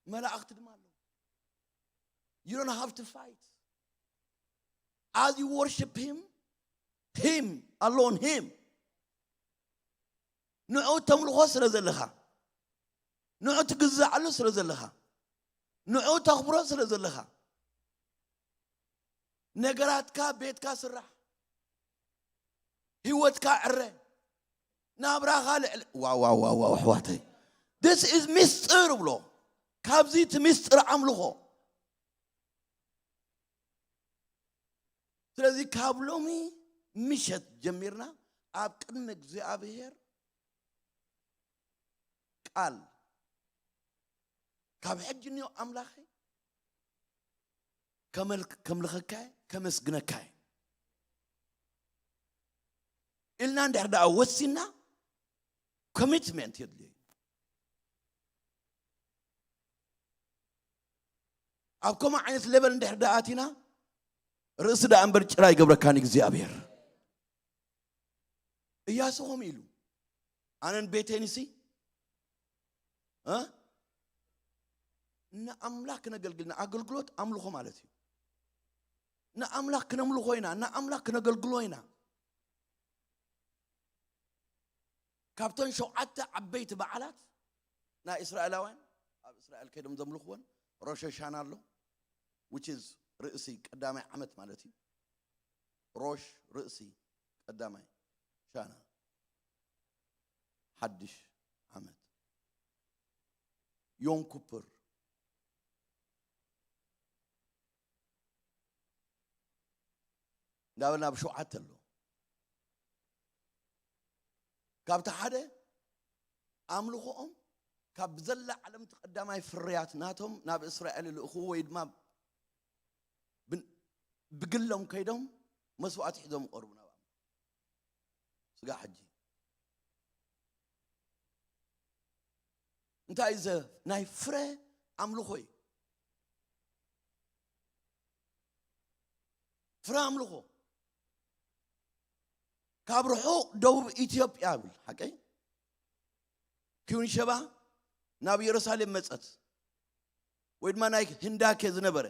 መላእኽቲ ድማ ኣለዉ። You don't have to fight. As you worship him, him alone, him. ንዑ ተምልኾ ስለ ዘለኻ፣ ንዑ ትግዛዕሉ ስለ ዘለኻ፣ ንዑ ተኽብሮ ስለ ዘለኻ፣ ነገራትካ፣ ቤትካ ስራሕ፣ ህይወትካ ዕረ፣ ናብራኻ ልዕሊ ዋዋዋዋ ኣሕዋተይ፣ this is ሚስጥር ብሎ። ካብዚ እቲ ሚስጥር ኣምልኾ። ስለዚ ካብ ሎሚ ምሸት ጀሚርና ኣብ ቅድሚ እግዚኣብሔር ቃል፣ ካብ ሕጂ እኒኦ ኣምላኸይ ከመልክ-፣ ከምልኸካየ ከመስግነካየ ኢልና እንድሕር ደኣ ወሲና፣ ኮሚትመንት የድልዮ እዩ። ኣብ ከምኡ ዓይነት ሌቨል እንድሕር ደኣ ኣቲና፣ ርእሲ ደኣ እምበር ጭራ ኣይገብረካን እግዚኣብሔር። እያሱ ከምኡ ኢሉ፣ ኣነን ቤተይንሲ እ ንኣምላኽ ክነገልግል፣ ንኣገልግሎት ኣምልኾ ማለት እዩ። ንኣምላኽ ክነምልኾ ኢና፣ ንኣምላኽ ክነገልግሎ ኢና። ካብተን ሸውዓተ ዓበይቲ በዓላት ናይ እስራኤላውያን፣ ኣብ እስራኤል ከይዶም ዘምልኽወን፣ ሮሽ ሻና ኣሎ፣ which is ርእሲ ቀዳማይ ዓመት ማለት እዩ። ሮሽ ርእሲ ቀዳማይ፣ ሻና ሓድሽ ዓመት፣ ዮም ኩፕር እንዳበልና ብሸውዓተ ኣሎ። ካብቲ ሓደ ኣምልኾኦም ካብ ብዘላ ዓለም እቲ ቀዳማይ ፍርያት ናቶም ናብ እስራኤል ይልእኽዎ ወይ ድማ ብ-፣ ብግሎም ከይዶም መስዋዕቲ ሒዞም ይቐርቡ ናብ ኣምላኽ። ስጋ ሕጂ እንታይ እዩ? ዘ-፣ ናይ ፍረ ኣምልኾ እዩ። ፍረ ኣምልኾ ካብ ርሑቕ ደቡብ ኢትዮጵያ ይብል ሓቀይ ኪውን ሸባ ናብ ኢየሩሳሌም መጸት፣ ወይ ድማ ናይ ህንዳኬ ዝነበረ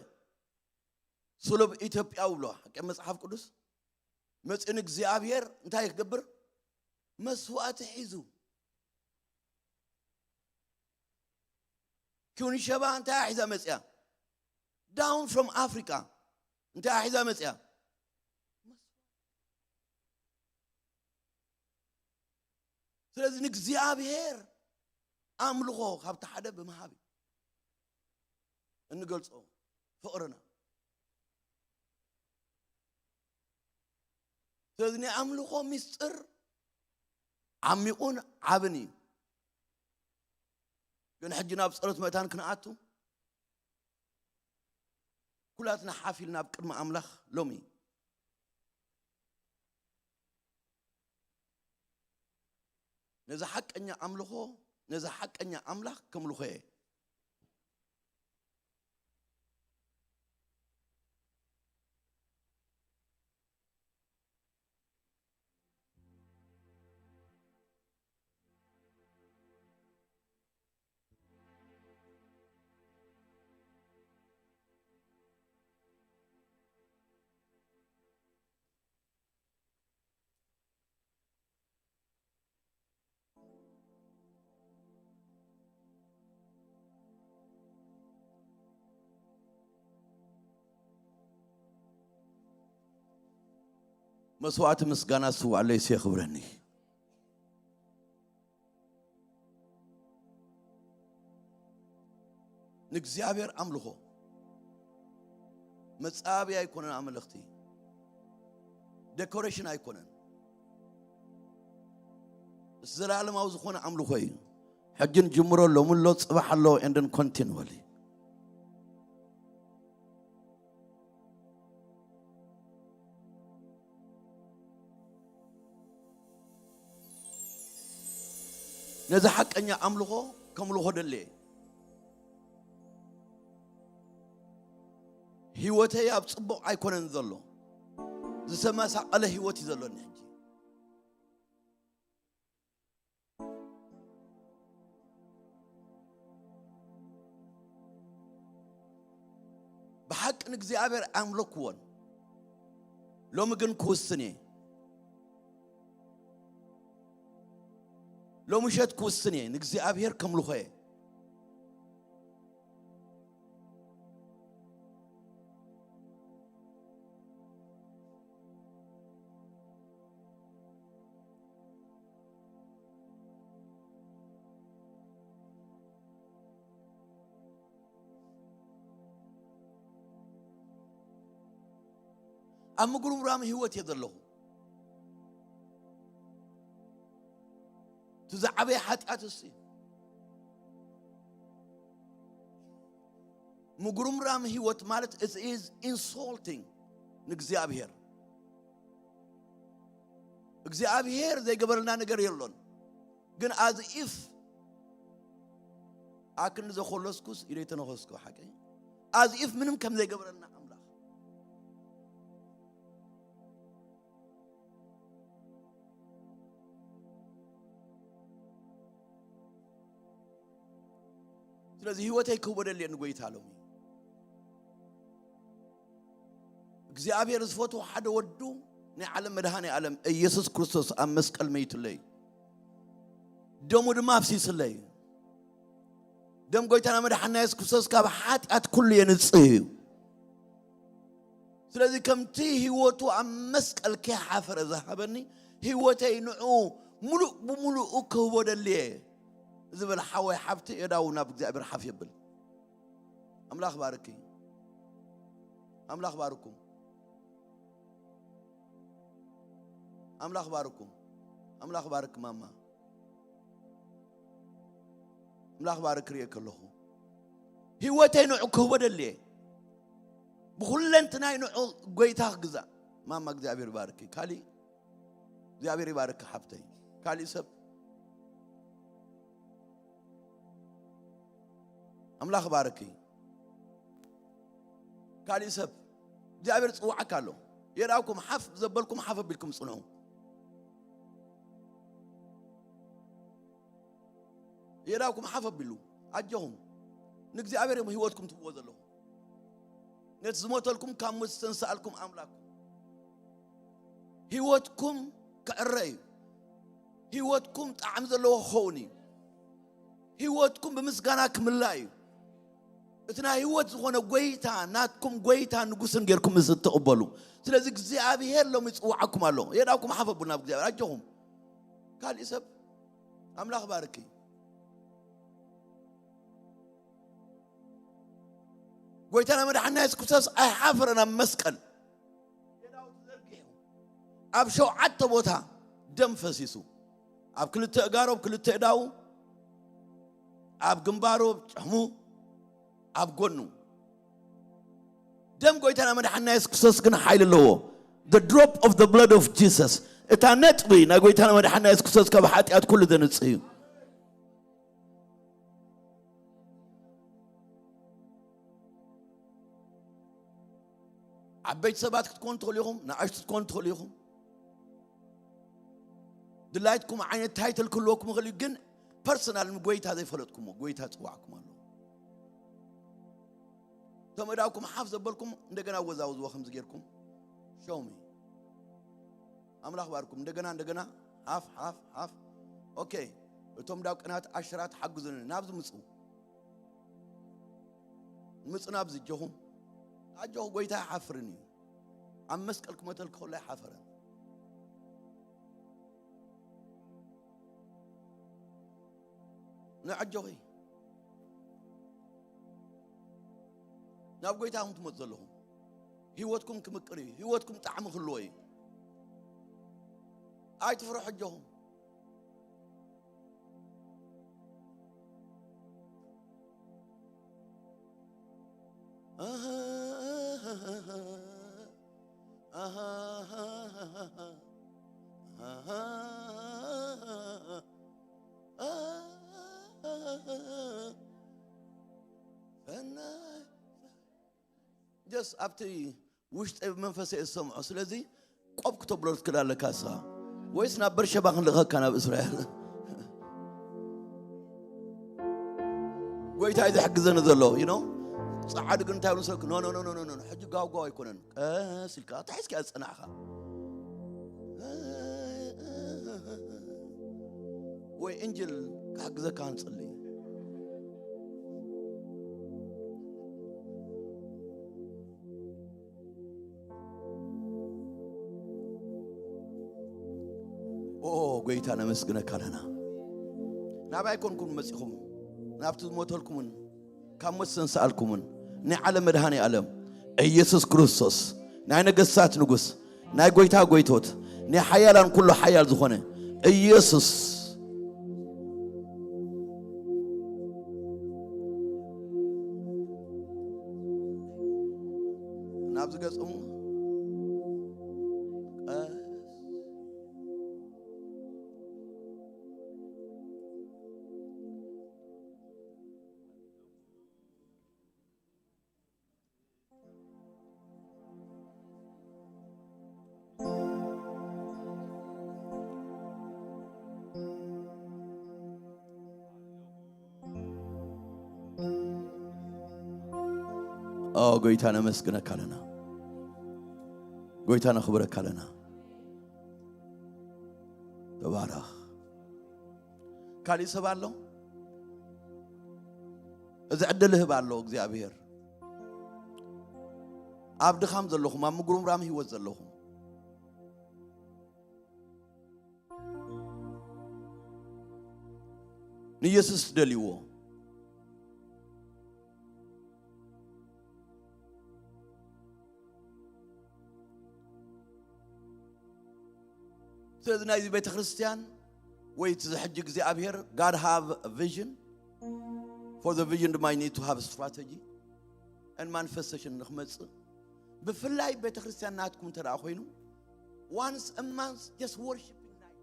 ሱሉብ ኢትዮጵያ ብሎ ሓቀ መጽሓፍ ቅዱስ መጽኡ ንእግዚኣብሔር እንታይ ክገብር? መስዋእቲ ሒዙ። ኪውን ሸባ እንታይ ሒዛ መጽያ? Down from Africa እንታይ ሒዛ መጽያ? ስለዚ ንእግዚኣብሔር ኣምልኾ ካብቲ ሓደ ብምሃብ እዩ እንገልጾ ፍቕርና። ስለዚ ናይ ኣምልኾ ምስጢር ዓሚቑን ዓብን እዩ። ግን ሕጂ ናብ ጸሎት መእታን ክንኣቱ ኩላትና ሓፍ ኢልና ኣብ ቅድሚ ኣምላኽ ሎሚ ነዚ ሓቀኛ ኣምልኾ፣ ነዚ ሓቀኛ ኣምላኽ ከምልኾ እየ። መስዋዕቲ ምስጋና ዝስዋዕለይ የኽብረኒ። ንእግዚኣብሔር ኣምልኾ መጻብያ ኣይኮነን። ኣመለኽቲ ዴኮሬሽን ኣይኮነን። ምስ ዘላለማዊ ዝኾነ ኣምልኾ እዩ። ሕጂ ንጅምሮ፣ ሎሚ ኣሎ፣ ጽባሕ ኣሎ፣ and then continually። ነዚ ሓቀኛ ኣምልኾ ከምልኾ ደልየ። ህይወተይ ኣብ ጽቡቕ ኣይኮነን ዘሎ። ዝተመሳቐለ ህይወት እዩ ዘሎኒ ሕጂ። ብሓቂ ንእግዚኣብሔር ኣምለክዎን። ሎሚ ግን ክውስን እየ። ሎሚ ምሸት ክውስን እየ። ንእግዚኣብሔር ከምልኾ እየ። ኣብ ምጉርምራም ህይወት እየ ዘለኹ። እቲ ዝዓበየ ሓጢኣት እሱ እዩ። ምጉርምራም ህይወት ማለት it is insulting ንእግዚኣብሔር። እግዚኣብሔር ዘይገበረልና ነገር የሎን። ግን as if ኣክንዲ ዘኾለስኩስ ኢደይ ተነኸስኩ ሓቀይ። As if ምንም ከም ዘይገበረልና ኣምላኽ። ስለዚ ህይወተይ ክህቦ ደልየ ንጎይታ ሎሚ። እግዚኣብሔር ዝፈትዎ ሓደ ወዱ ናይ ዓለም መድኃኔ ዓለም ኢየሱስ ክርስቶስ ኣብ መስቀል መይቱለይ፣ ደሙ ድማ ኣፍሲስለይ። ደም ጎይታና መድሓና የሱስ ክርስቶስ ካብ ሓጢኣት ኩሉ የንጽህ እዩ። ስለዚ ከምቲ ህይወቱ ኣብ መስቀል ከይሓፈረ ዝሃበኒ፣ ህይወተይ ንዑ ሙሉእ ብሙሉኡ ክህቦ ደልየ ዝብል ሓወይ ሓብቲ የዳው ናብ እግዚኣብሔር ሓፍ የብል። ኣምላኽ ባርኪ። ኣምላኽ ባርኩም። ኣምላኽ ባርኩም። ኣምላኽ ባርክ ማማ። ኣምላኽ ባርክ ክሪኤ ከለኹ ህይወተይ ንዑ ክህቦ ደልየ። ብኹለንትናይ ንዑ ጎይታ ክግዛእ። ማማ እግዚኣብሔር ባርኪ። ካሊ እግዚኣብሔር ይባርክ ሓብተይ። ካሊ ሰብ ኣምላኽ ባርኪ። ካሊ ሰብ እግዚኣብሔር ጽዋዓካ ኣሎ። የዳውኩም ሓፍ ዘበልኩም ሓፍ ኣቢልኩም ጽንዑ። የዳውኩም ሓፍ ኣቢሉ ኣጆኹም። ንእግዚኣብሔር እዮም ህይወትኩም ትብዎ ዘለኹም። ነቲ ዝሞተልኩም ካብ ሞት ዝተንስኣልኩም ኣምላክ ህይወትኩም ክዕረ እዩ። ህይወትኩም ጣዕሚ ዘለዎ ክኸውን እዩ። ህይወትኩም ብምስጋና ክምላ እዩ። እቲ ናይ ህይወት ዝኾነ ጎይታ ናትኩም ጎይታ ንጉስን ጌርኩም ምስ እትቕበሉ። ስለዚ እግዚኣብሔር ሎሚ ይጽውዓኩም ኣሎ። የዳውኩም ሓፍ ኣቡልና ብእግዚኣብሔር ኣጆኹም። ካልእ ሰብ ኣምላኽ ባርኪ። ጎይታና መድሓና የሱስ ክርስቶስ ኣይሓፈረን ኣብ መስቀል። ኣብ ሸውዓተ ቦታ ደም ፈሲሱ፣ ኣብ ክልተ እጋሩ፣ ኣብ ክልተ እዳዉ፣ ኣብ ግንባሩ፣ ኣብ ጭሕሙ፣ ኣብ ጎኑ። ደም ጎይታና መድሓና የሱስ ክርስቶስ ግን ሓይሊ ኣለዎ። The drop of the blood of Jesus፣ እታ ነጥቢ ናይ ጎይታና መድሓና የሱስ ክርስቶስ ካብ ሓጢኣት ኩሉ ዘንጽህ እዩ። ዓበይቲ ሰባት ክትኮኑ ትኽእሉ ኢኹም፣ ንኣሽቱ ክትኮኑ ትኽእሉ ኢኹም። ድላይትኩም ዓይነት ታይትል ክህልወኩም ይኽእል እዩ፣ ግን ፐርሰናል ንጎይታ ዘይፈለጥኩሞ፣ ጎይታ ጽዋዕኩም ኣሎ። እቶም እዳውኩም ሓፍ ዘበልኩም እንደገና ወዛውዝዎ ከምዚ ጌርኩም። ሾው ሚ። ኣምላኽ ባርኩም። እንደገና፣ እንደገና፣ ሓፍ፣ ሓፍ፣ ሓፍ። ኦኬ። እቶም ዳው ቅናት ኣሽራት ሓግዙኒ። ናብዚ ምጹ። ምጹ ናብዚ፣ ኣጆኹም። ኣጆኹ፣ ጎይታ ኣይሓፍርን እዩ። ኣብ መስቀል ክሞተልኪ ከሎ ኣይሓፈረን። ንዓጆኺ ናብ ጎይታ ኹም ትመፁ ዘለኹም፣ ህይወትኩም ክምቅር እዩ። ህይወትኩም ጣዕሚ ክህልዎ እዩ። ኣይትፍርሑ ኣጆኹም። ጀስ ኣብቲ ውሽጠይ ብመንፈሰ እየ ዝሰምዖ። ስለዚ ቆብ ክተብሎ ትክእል ኣለካ እስኻ። ወይስ ናብ በርሸባ ክንልእኸካ ናብ እስራኤል? ጎይታ እዩ ዝሕግዘኒ ዘሎ። You know? ጸዓዱ ግን እንታይ ንሰክ ኖ ኖ ኖ ኖ ኖ ኖ። ሕጂ ጋውጋው ኣይኮነን። ቀስ ኢልካ ተሒዝካ ዝጸናዕካ ወይ እንጅል ክሕግዘካ ንጽሊ። ኦ ጎይታ ነመስግነካ ኣለና። ናባይ ኮንኩም መጺኹም ናብቲ ዝሞተልኩምን ካብ ሞት ዝተንስኣልኩምን ናይ ዓለም መድሃኔ ዓለም ኢየሱስ ክርስቶስ ናይ ነገስታት ንጉስ ናይ ጎይታ ጎይቶት ናይ ሓያላን ኩሉ ሓያል ዝኾነ ኢየሱስ ናብዚ ገጾም ቀስ ኦ ጎይታ ነመስግነካ ኣለና። ጎይታ ነኽብረካ ኣለና። ተባረኽ። ካሊእ ሰብ ኣሎ? እዚ ዕድል ህብ ኣሎ እግዚኣብሔር። ኣብ ድኻም ዘለኹም፣ ኣብ ምጉርምራም ህይወት ዘለኹም፣ ንኢየሱስ ትደልይዎ። ስለዚ ናይዚ ቤተ ክርስቲያን ወይ እቲ ሕጂ እግዚኣብሔር God have a vision. For the vision ድማ you need to have strategy and manifestation ንክመጽእ ብፍላይ ቤተ ክርስቲያን ናትኩም እንተ ደኣ ኮይኑ once a month just worshiping night.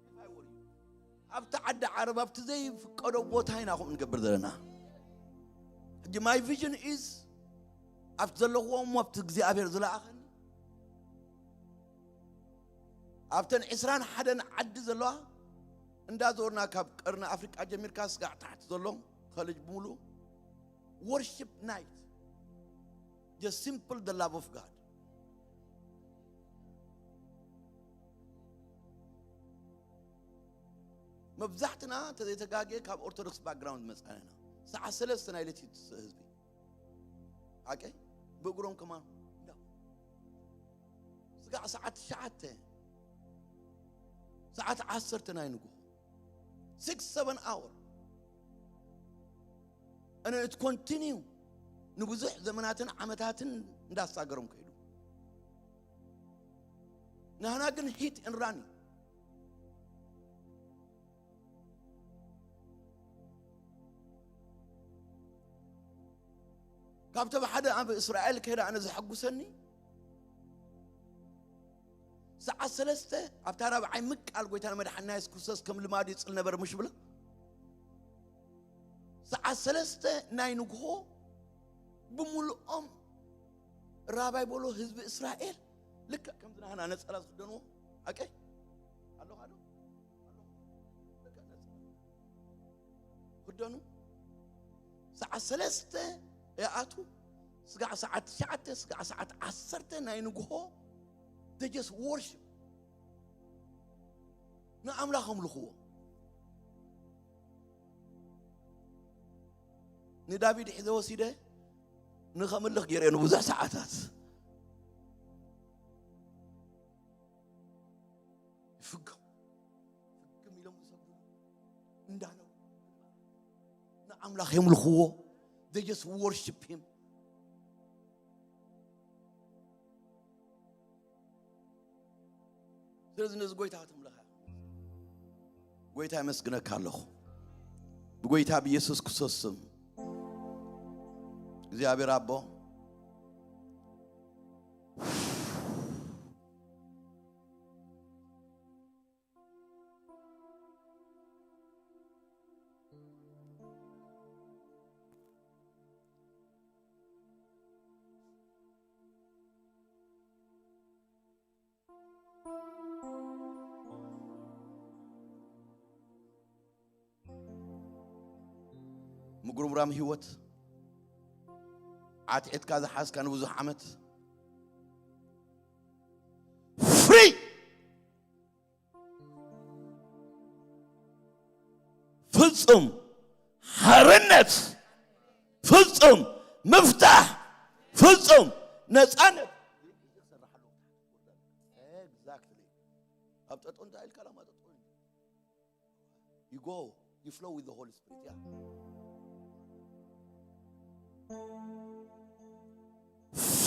If I were you ኣብቲ ዓዲ ዓረብ ኣብቲ ዘይፍቀዶ ቦታ ኢና ከምኡ ንገብር ዘለና። ሕጂ my vision is ኣብቲ ዘለኹዎ እሞ ኣብቲ እግዚኣብሔር ዝለኣኸኒ ኣብተን ዕስራን ሓደን ዓዲ ዘለዋ እንዳዞርና ካብ ቀርኒ ኣፍሪቃ ጀሚርካ ስጋዕ ታሕቲ ዘሎ ኮሌጅ ብምሉእ worship night just simple the love of God መብዛሕትና እንተዘይተጋግየ ካብ ኦርቶዶክስ ባክግራውንድ መፃና ኢና። ሰዓት ሰለስተ ናይ ለይቲ ህዝቢ ሓቀይ ብእግሮም ከማን እንዳው ስጋዕ ሰዓት ትሽዓተ ሰዓት ዓሰርተ ናይ ንጉሆ six seven hour and it continue ንብዙሕ ዘመናትን ዓመታትን እንዳሳገሮም ከይዱ። ንህና ግን hit and run ካብቶም ሓደ ኣብ እስራኤል ከይደ ኣነ ዘሐጉሰኒ ሰዓት ሰለስተ ኣብታ ራብዓይ ምቃል ጎይታ ንመድሓና የሱስ ክርስቶስ ከም ልማዱ ይፅል ነበር ምሽ ብለ ሰዓት ሰለስተ ናይ ንግሆ ብምልኦም ራባይ በሎ ህዝቢ እስራኤል ልክዕ ከምዚ ናህና ነፀላ ዝክደንዎ ሓቀይ ኣለኻ ዶ ክደኑ ሰዓት ሰለስተ ይኣቱ ስጋዕ ሰዓት ትሽዓተ ስጋዕ ሰዓት ዓሰርተ ናይ ንግሆ they just worship ንኣምላኽ ኣምልኽዎ ንዳቪድ ሒዘ ወሲደ ንኸምልኽ ገይረ ንብዙሕ ሰዓታት ይፍገም ፍግም ኢሎም ዝሰግዱ እንዳ ኣምላኽ የምልኽዎ። They just worship him. ስለዚ ነዚ ጎይታ ከተምልኻ፣ ጎይታ የመስግነካ ኣለኹ ብጎይታ ብኢየሱስ ክርስቶስ ስም። እግዚኣብሔር ኣቦ፣ ምጉርምራም ህይወት፣ ዓትዒትካ ዝሓዝካ ንብዙሕ ዓመት፣ ፍሪ፣ ፍጹም ሓርነት፣ ፍጹም ምፍታሕ፣ ፍጹም ነጻነት። Exactly. ኣብ ጠጦ እንታይ ኢልካ ላማ ጠጦ ኢሉ። You go, you flow with the Holy Spirit. Yeah.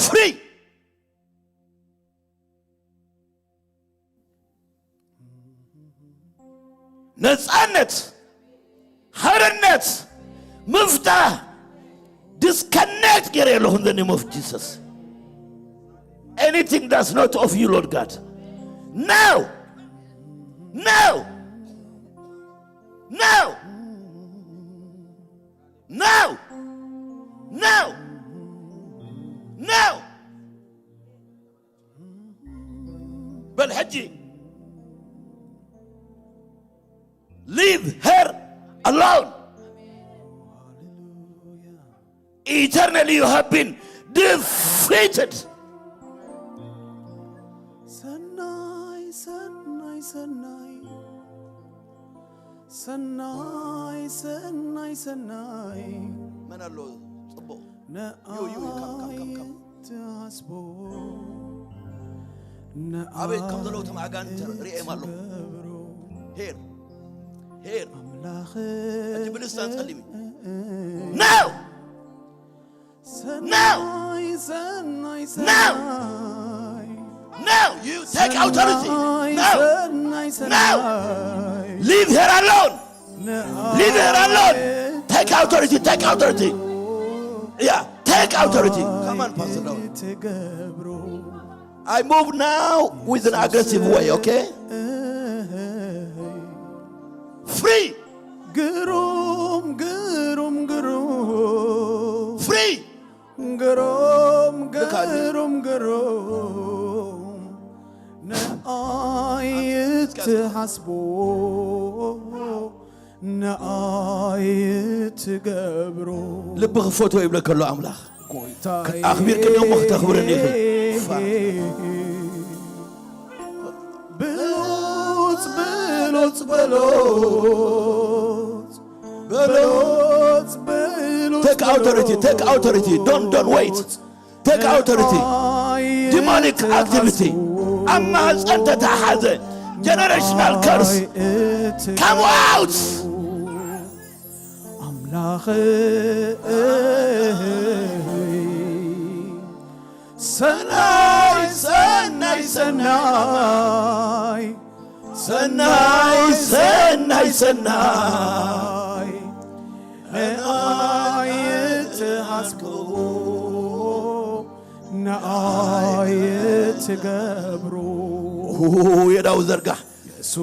Free. ነጻነት፣ ሓርነት፣ ምፍታህ፣ disconnect ገይረ ኣለኹ in the name of Jesus. Anything that's not of you, Lord God. Now! Now! Now! Now! Now! Now! በል ሕጂ leave her alone. Eternally you have been defeated. ሰናይ ሰናይ ሰናይ ሰናይ ሰናይ ሰናይ መን ኣሎ ጽቡቕ? You, you, you, come, come, come, come. ትሓስቦ ኣበይ ከም ዘለዉ እቶም ኣጋንንት ርእዮም ኣለኹ። ሄር፣ ሄር። ሕጂ ብልሳን ጸሊም እዩ። Now! Now! ሰናይ ሰናይ Now! ሰናይ Now! You take authority! Now! ሰናይ Now! ሰናይ Leave her alone! Leave her alone! Take authority! Take authority! Yeah, take authority! Come on, Pastor David. ትገብሮ I move now with an aggressive way, okay? Free! ግሩም ግሩም ግሩም Free! ግሩም ልክ አለ። ግሩም ግሩም ንኣይ ትሓስቦ ንኣይ ትገብሮ ልቢ ክፈትዎ ይብለካ ኣሎ ኣምላኽ። ጎይታዬ ኣኽቢርክኒ እሞ ክተኽብረኒ ኢኺ። ብሉጽ ብሉጽ በሎጽ በሎጽ በሎጽ Take authority, take authority. Don't, don't wait. Take authority. Demonic activity. ኣብ ማህፀን ተተሓዘ generational curse. Come out. ኣምላኽ ሰናይ ሰናይ ሰናይ ሰናይ ሰናይ ሰናይ ንኣይ ትሓስቦ ንኣይ ትገብሮ የዳው ዘርጋሕ